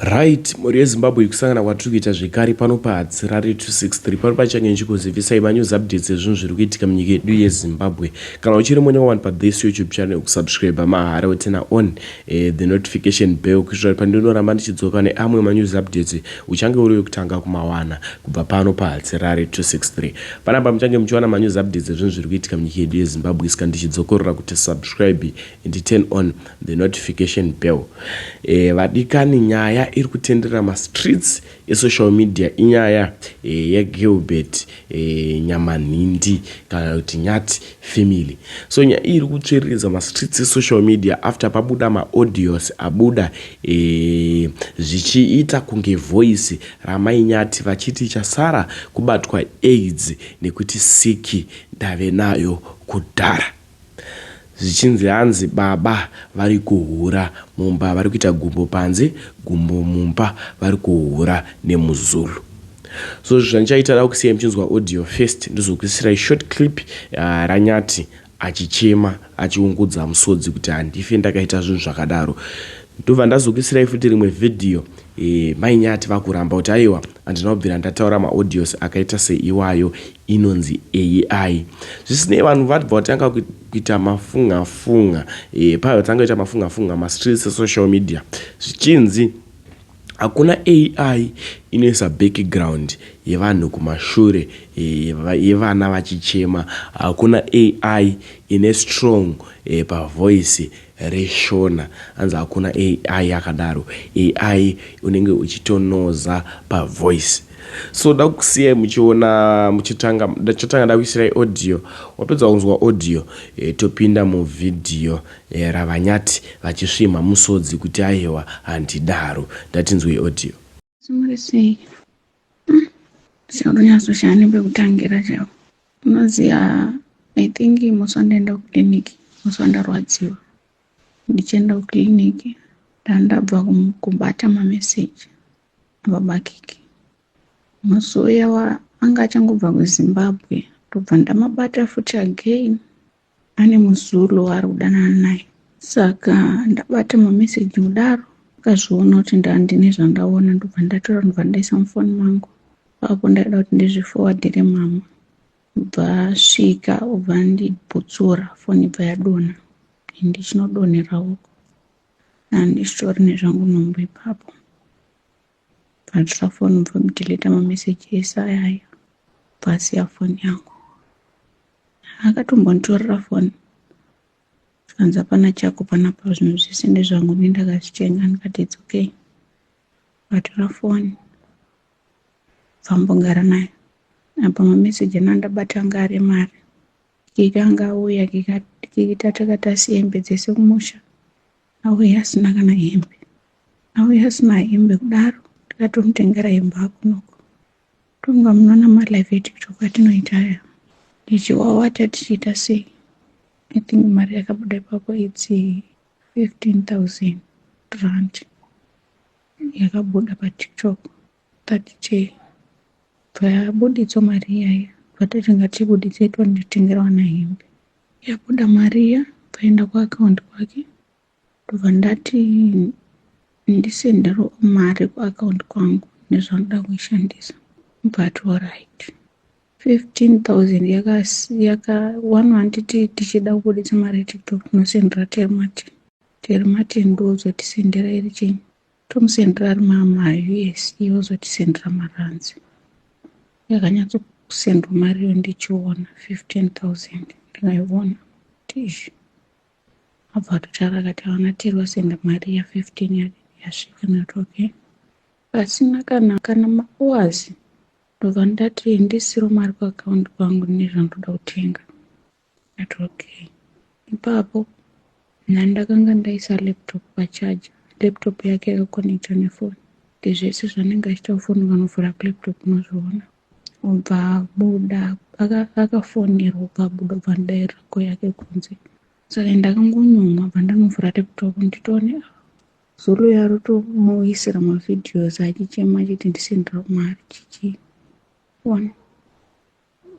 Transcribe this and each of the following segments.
Right, mhuri yeZimbabwe, kusangana kwatiri kuita zvekare pano paHatsirari 263. Pano pachange ndichikuzivisai manews updates ezvinhu zviri kuitika munyika yedu yeZimbabwe. Kana uchiri munyowani pathis YouTube channel, kusubscribe mahara, uturn on the notification bell kuitira kuti pandinoramba ndichidzoka neamwe manews updates, uchange uri wekutanga kumawana kubva pano paHatsirari 263. Panapa muchange muchiwana manews updates ezvinhu zviri kuitika munyika yedu yeZimbabwe. Saka ndichidzokorora kuti subscribe and turn on the notification bell. Vadikani, nyaya iri kutenderera mastreets esocial media inyaya yeGilbert Nyamanhindi kana kuti Nyati family. So nyaya iyi iri kutsviriridza mastreets esocial media after pabuda maaudios abuda zvichiita kunge voice ramai Nyati vachiti chasara kubatwa AIDS nekuti siki ndave nayo kudhara. Zvichinzi hanzi baba vari kuhura mumba, vari kuita gumbo panze, gumbo mumba, vari kuhura nemuZulu. So zvandichaita, da kusiyai muchinzwa audio first, ndozokuisirai short clip raNyati achichema, achiungudza musodzi kuti handife ndakaita zvinhu zvakadaro. Ndobva ndazokuisirai futi rimwe vhidhiyo, mai Nyati vakuramba kuti aiwa, handina kubvira ndataura maaudios akaita seiwayo, inonzi AI. Zvisinei, vanhu vabva vatanga kuita mafunga funga. Paiva tanga kuita mafunga funga mastreets esocial media, zvichinzi hakuna AI inoisa background yevanhu kumashure yevana vachichema, hakuna AI ine strong pavoice reShona. Anzi hakuna AI yakadaro, AI unenge uchitonoza pavoice. So da kusiyai muchiona. Muchitanga, ndachatanga ndakuisirai audio. Wapedza kunzwa audio, topinda muvhidhiyo ravanyati vachisvimha musodzi kuti aiwa, handidaro. Ndatinzwei audio. Muri sei? Chaunonyatsoshaya nepekutangira chaiwo. Unoziva, I think musi wandaenda kukiriniki, musi wandarwadziwa ndichienda kukiriniki, ndandabva kubata mameseji ababa Kiki. Musi uya anga achangobva kuZimbabwe, ndobva ndamabata futi again ane muZulu waari kudanana naye. Saka ndabata mameseji kudaro, akazviona kuti ndandine zvandaona, ndobva ndatora, ndobva ndaisa mufoni mangu. Ipapo ndaida kuti ndizvifowadhire mama. Ubva asvika, ubva andibhutsura foni, ibva yadonha, ndichinodonhera uko handichitori nezvangu nhumbu ipapo. Bvatora foni, ubva mudelete mameseji ese ayaya, bva asiya foni yangu. Akatombonditorera foni, zvikanzi hapana chako panapa, zvinhu zvese ndezvangu, ini ndakazvitenga. Ndikati it's okay. Vatora foni, bvambogara nayo. Apa mameseji anandabata anga ari mari. Kiki anga auya, Kiki takatasiya hembe dzese kumusha, auya asina kana hembe, auya asina hembe kudaro, ndikatomutengera hembe akunoko. Tonga munoona malive eTikTok atinoita aya, tichiwawata, tichiita sei. I think mari yakabuda ipapo it's 15,000 rand yakabuda paTikTok 30K. Bva yabuditswa mari iyaya, bva tati ngatibuditsei tonditengera vana hembe. Yabuda mari iya, bvaenda kuakaunti kwake, ndobva ndati ndisendero mari kuakaunti kwangu nezvanoda kuishandisa. But alright, 15,000 yaka one. Handiti tichida kubuditsa mari yeTikTok tinosendera Terry Martin? Terry Martin ndozotisendera iri chinyi, tomusendera ari maUS, iye ozotisendera maranzi. Yakanyatsosendwa mari iyo, ndichiona 15,000, ndikaiona kuti abva atotaura akati havana Terry wasenda mari ya15 yasvika. Ndikati okay. Pasina kana mahours, ndobva ndati ndisiro mari kuakaunti kwangu nezvandoda kutenga. Ndati okay. Ipapo ndakanga ndaisa laptop pachaja, laptop yake yakakonekta nefoni, kuti zvese zvanenge achiita kufoni, ukanovhura kulaptop unozviona. Ubva abuda, akafonerwa, ubva abuda, ubva ndairira ko yake kunze. Saka ndakangonyumwa, bva ndanovhura laptop, nditoone Zulu yarotomuisira mavideos achichema achiti ndisendera mari chichi one,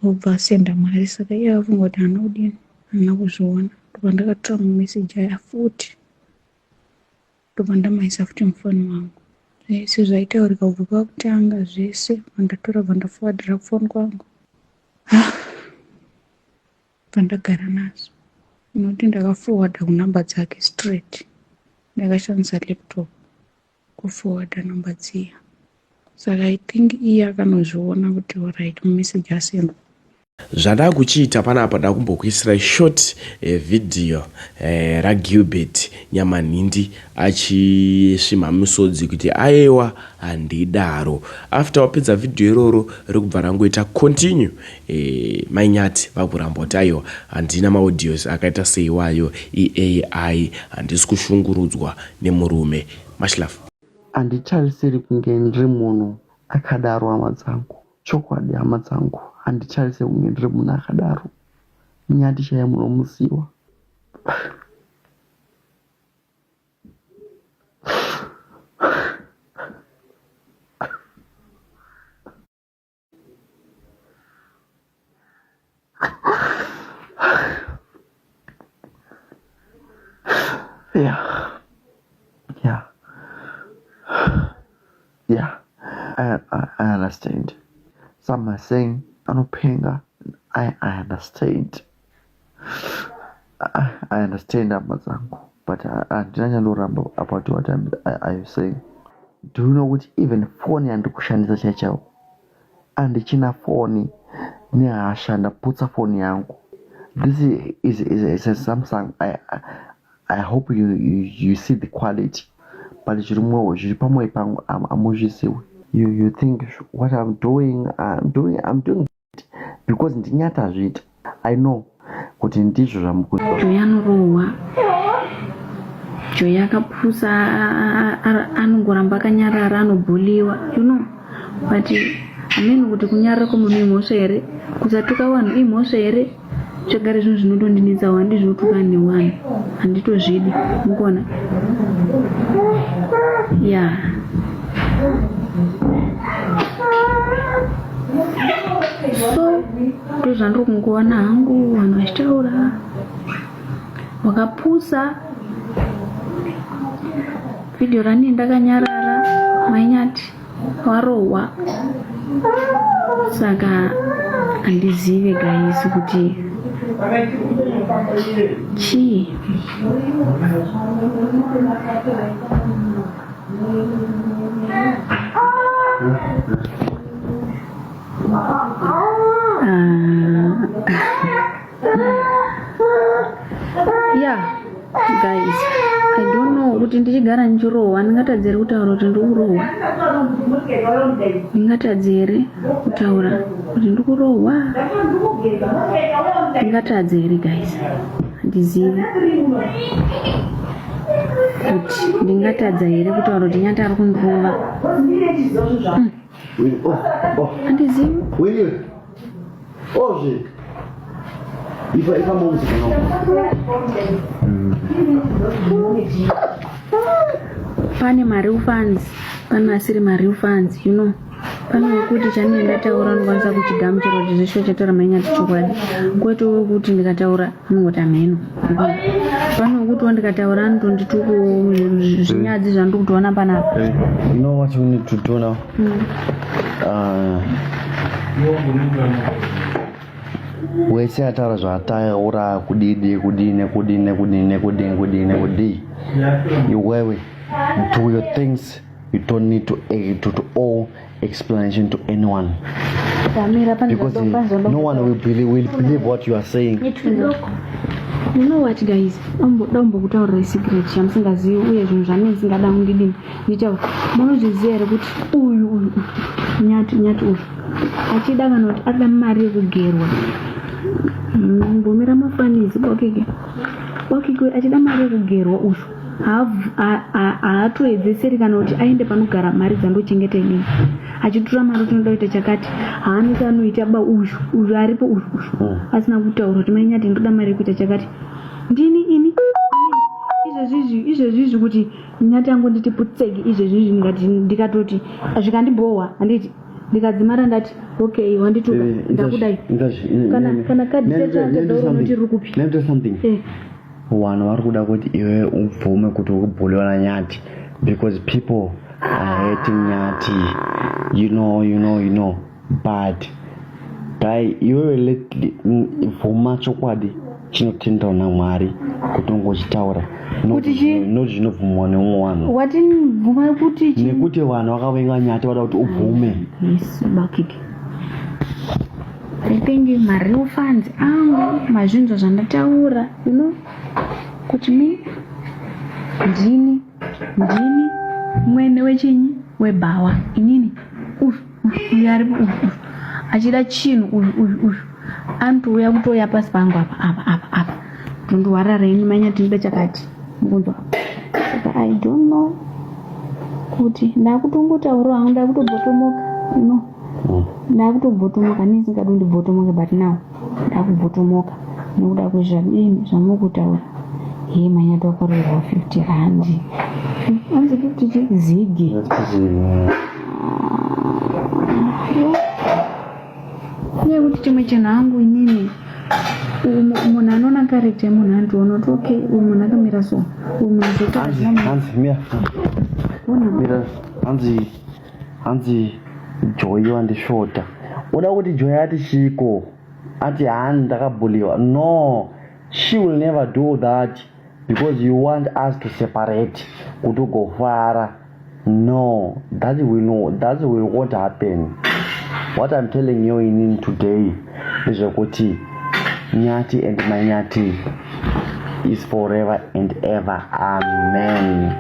obva asenda mari. Saka iye afunga kuti haana kudini, haana kuzviona. Ndobva ndakatora mameseji aya futi, ndobva ndamaisa futi mufoni wangu. Zvese zvaitaurika kubva pakutanga zvese bva ndatora bva ndafowadhira kufoni kwangu. Bva ndagara nazvo. Nokuti ndakafowadha kunhamba dzake straight. Ndakashandisa laptop kufowadha nhamba dziya. Saka I think iye akanozviona kuti alright mameseji asendwa. Zvandakuchiita panapa ndakumbokuisirai short eh, video eh, raGilbert Nyamanhindi achisvimha misodzi kuti ayewa handidaro. After wapedza video iroro rikubva rangoita continue eh, Mai Nyati vakuramba kuti aiwa handina maaudios akaita seiwayo iAI handisi kushungurudzwa nemurume. Much love. Handitarisiri kunge ndiri munhu akadaro hama dzangu. Chokwadi hama dzangu handitarise kunge ndiri munhu akadaro. Nyati chaiye munomuziva. Yeah. Yeah. Yeah. I, I, I understand. Some are saying anopenga. I, I understand. I, I understand hama dzangu but handina chandoramba about what I'm, I, I'm saying. Do you know kuti even phone yandiri kushandisa chaiyo chaiyo Andichina foni nehasha ndaputsa foni yangu. This is, is, is a Samsung. I, I, I hope you, you, you see the quality. But zviri mwoyo zviri pamwoyo pangu amuzviziwi. You, you think what I'm doing, I'm doing, I'm doing it because ndinyatazviita. I know kuti ndizvo zvamukuita. Joy anorohwa. Joy akapusa anongoramba akanyarara anobhuliwa you know but hameno kuti kunyarara kwemunhu imhosva here kusatuka vanhu imhosva here zvagara zvinhu zvinotondinetsawo handizvotuka nevanhu handitozvidi mukuona ya yeah. so ndozvandiri kungoona hangu vanhu vachitaura wakapusa vhidhiyo rani ndakanyarara mainyati warohwa saka handizive guys kuti chii yeah guys i don't know kuti ndichigara ndichirohwa ndingatadza here kutaura kuti ndikurohwa ndingatadza here kutaura kuti ndikurohwa ndingatadza here guys handizivi kuti ndingatadza here kutaura kuti nyati ari kundirova mm. Handizivi. Willie. Ozvi. Ipa ipa momzi kuno. Pane mareal fans, pane asiri mareal fans, you know. Pane wekuti chanenge ndataura unokwanisa kuchigamuchira kuti zveshuwa chataura mainyati chokwadi. Kwete wekuti ndikataura anongoti hameno. Pane wekuti wandikataura anotonditukuwo zvinyadzi zvandiri kutoona panapa. You know what you need to do now? Wese ataura zvaataura kudii kudii nekudii nekudii nekudii nekudii nekudii iwewe do your things you don't need to, eh, to, to owe explanation to anyone because no one will believe, will believe what you are saying. You know what guys, ndombokutaurira secret chamusingazivi uye zvinhu zvamene ndisingada kundidini ndichitaura munozviziva here kuti uyu uyu nyati nyati uyu achida kana kuti arida mari yekugerwa mbomira mafanizi bokike bokike achida mari yekugerwa uyu haatoedzeseri kana kuti aende panogara mari dzandochengeta inini achitora mari kuti unoda kuita chakati haana chaanoita ba uyu uyu aripo uyu uyu hmm. asina kutaura kuti mainyati ndoda mari yekuita chakati ndini ini izvezvizvi izvezvizvi kuti nyati yangu nditi putseki izvezvizvi ndikati ndikatoti zvikandibhohwa handiti ndikadzimara ndati okay wandituka eh, ndakudai kana kana kadhi chacho riri kupi eh. Vanhu vari kuda kuti iwe ubvume kuti ukubhuliwa nanyati because people I hate Nyati. You know, you know, you know. But guy, iwewe bvuma chokwadi chinotendwa naMwari kuti ungochitaura. Kuti chii? Not zvinobvumwa neumwe wanhu. Wati bvuma kuti chii? Nekuti vanhu vakavenga Nyati vada kuti ubvume. Yes, bakiki. I think mareal fans angu mazvinzwa zvandataura, you know, kuti me ndini ndini mwene wechinyi webhawa inini uyu uyu aripo uyu uyu achida chinhu uyu uyu uyu anotouya kutouya pasi pangu apa apa apa apa tondiwarara ini manya tinoda chakati mukunzwa saka i don't know kuti ndakutongotaurawo hangu ndakutobvotomoka you know ndakutobvotomoka ndisingadi kundibvotomoka but now ndakubvotomoka nekuda kwezvadini zvamukutaura hee manyati wakaroorwa 50 randi anzi 50 chi zigi nyaya yekuti chimwe chinhu hangu inini munhu anoona karekta yemunhu andiona kuti okay uyu munhu akamira so uyu munhu zvotaamira hanzi hanzi Joy wandisvota uda kuti Joy ati chiiko ati hani ndakabhuliwa no she will never do that because you want us to separate kuti ugofara no that will no that will won't happen what i'm telling you in today ndezvekuti nyati and manyati is forever and ever amen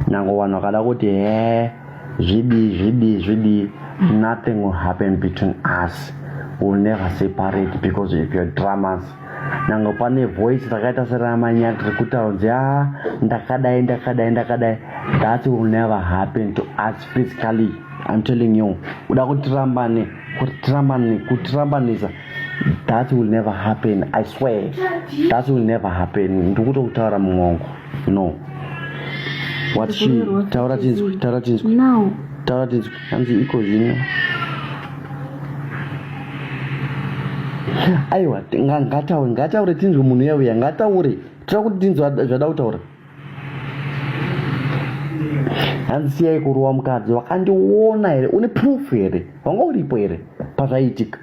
nyange vanhu vakada kuti he zvidii zvidii zvidii nothing will happen between us will never separate because of your dramas nyange pane voice rakaita seramanyati rikutaura kunzi a ndakadai ndakadai ndakadai that will never happen to us physically i'm telling you uda kuti tirambane kuti tirambane kutirambanisa that will never happen i swear that will never happen ndikutokutaura mumwe wangu no what she taura tinzwe taura tinzwe now taura tinzwe hanzi iko zvino aiwa ngataure ngataure tinzwe munhu uya uya ngataure tira kuti tinzwe zvada kutaura hanzi siyai kurova mukadzi wakandiona here une proof here wanga uripo here pazvaiitika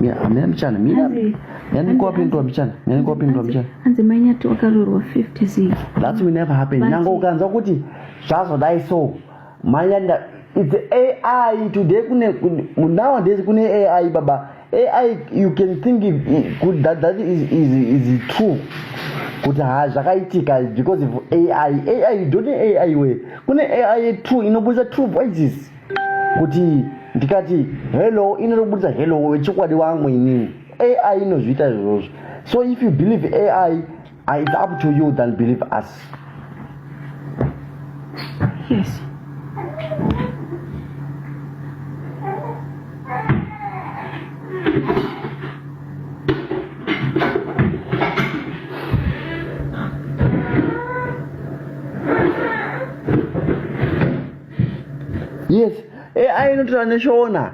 mira mira mbichana mira mira ndikuwapindura mbichana mira ndikuwapindura mbichana hanzi mainyati wakaroorwa 50 zii that will never happen nyange ukanzwa kuti zvazodai so manyanda it's ai today kune nowadays kune ai baba ai you can think if, if, that, that is, is, is true kuti ha zvakaitika because of ai ai you don't need ai we kune ai true inobudisa true voices kuti ndikati hello inotobudisa hello wechokwadi wangu inini ai inozviita izvozvo so if you believe ai it's up to you than believe us yes yes ai inotora neshona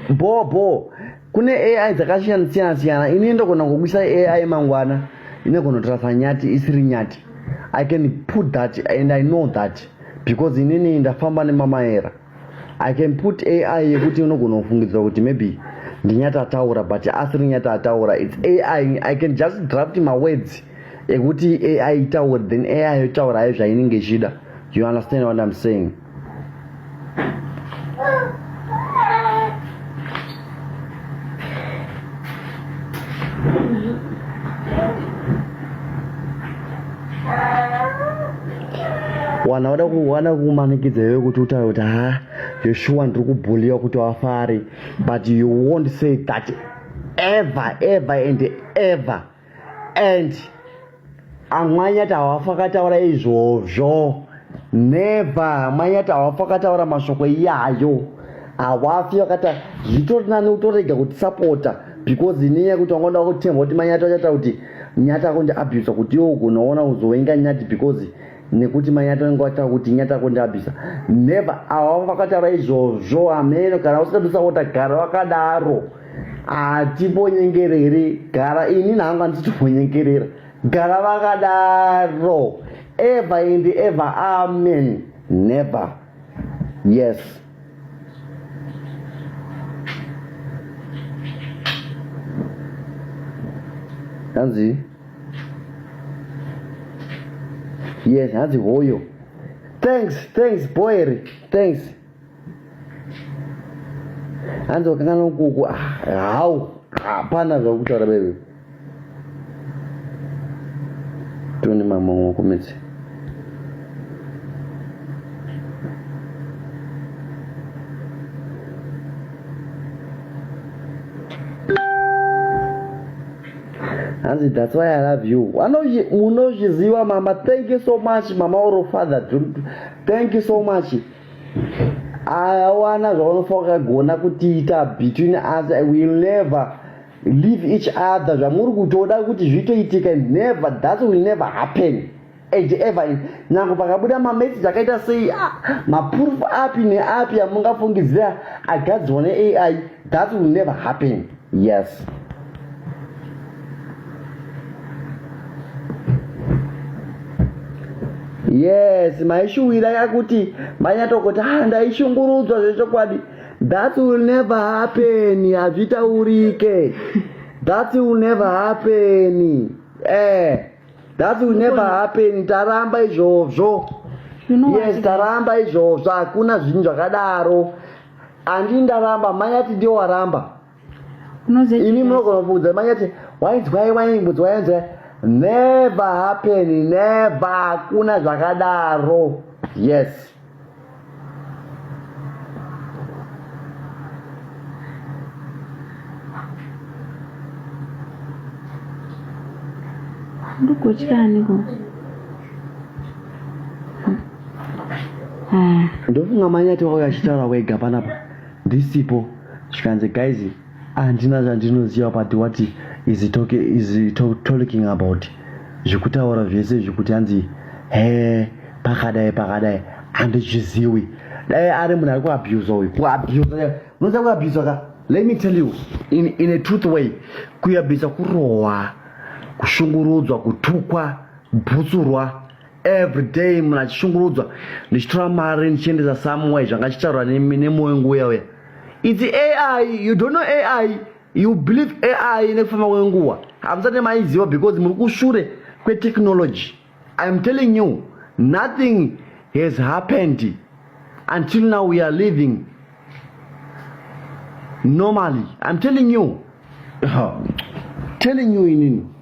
bho bho kune ai dzakasiyana siyana siyana ini ndogona kukuisa ai mangwana inogona kutora sanyati isiri nyati i can put that and i know that because inini ndafamba nemamaera i can put ai yekuti unogona kufungidzira kuti maybe ndinyati ataura but asiri nyati ataura its ai i can just draft my words ekuti ai itaure then ai yotaura ayo zvainenge ichida you understand what i'm saying wana wada kuwana kumanikidza iwe kuti utaure kuti ha yoshuwa ndiri kubhuliwa kuti wafari but you won't say that ever ever and ever and amwanyati hawafa akataura izvozvo never amwanyati hawafa akataura mashoko iyayo hawafi vakata zvitori nani utorega kutisapota because inenyaya yekuti wangoda kutemba kuti manyati vachata kuti nyati akonde abusa kuti iwe ugonoona uzovenga nyati because nekuti manyati vanenge vataura kuti nyati akonde abusa never hawafa vakataura izvozvo hameno kana usingandisapota gara wakadaro hatimbonyengereri gara ini nhangu handitombonyengerera gara vakadaro ever and ever amen. Never. Yes. Hanzi? Yes, hanzi hoyo. Thanks, thanks boy. Thanks. Hanzi wakanganwa kuku. Ah, how? Hapana zvakutaura baby. Tone mamwe makomedzi. Hanzi that's why I love you. Munozviziva mama. Thank you so much mama or father. Thank you so much. Awana zvaunofa wakagona kutiita between us. I will never leave each other zvamuri kutoda kuti zvitoitika never that will never happen and ever nyange pakabuda mamessage akaita sei ah, maproof api neapi amungafungidzira agadzirwa neai that will never happen yes yes maishuwira yakuti manyatokoti ah, ndaishungurudzwa zvechokwadi That will never happen. Hazvitaurike. That will never happen. Eh. That will never happen. Taramba izvozvo. Yes, taramba izvozvo. Hakuna zvinhu zvakadaro. Andi ndaramba, manyati ndiwo waramba. Imi munogona kubvunza manyati wainzwai wainzwai wainzwai. Never happen. Never. Hakuna zvakadaro. Yes. Ndikutya aniko? Ah. Ndofunga manyati wauya achitaura wega panapa ndisipo zvikanzi guys Handina zvandinoziva but what is talk, is talk, talking about zvekutaura zvese zvekuti hanzi he pakadai pakadai handizviziwi dai ari munhu ari kuabusa uyu kuabusa unoziva kuabusa ka let me tell you in, in a truth way kuabusa kurohwa kushungurudzwa kutukwa bhutsurwa every day munhu achishungurudzwa ndichitora mari ndichiendesa somewhere zvanga chichitaurwa nemoyo nguya uya its ai you don't know ai you believe ai nekufamba kwenguva hamusati maiziva because muri kushure kwetechnology iam telling you nothing has happened until now we are living normally i'm telling you telling you inini.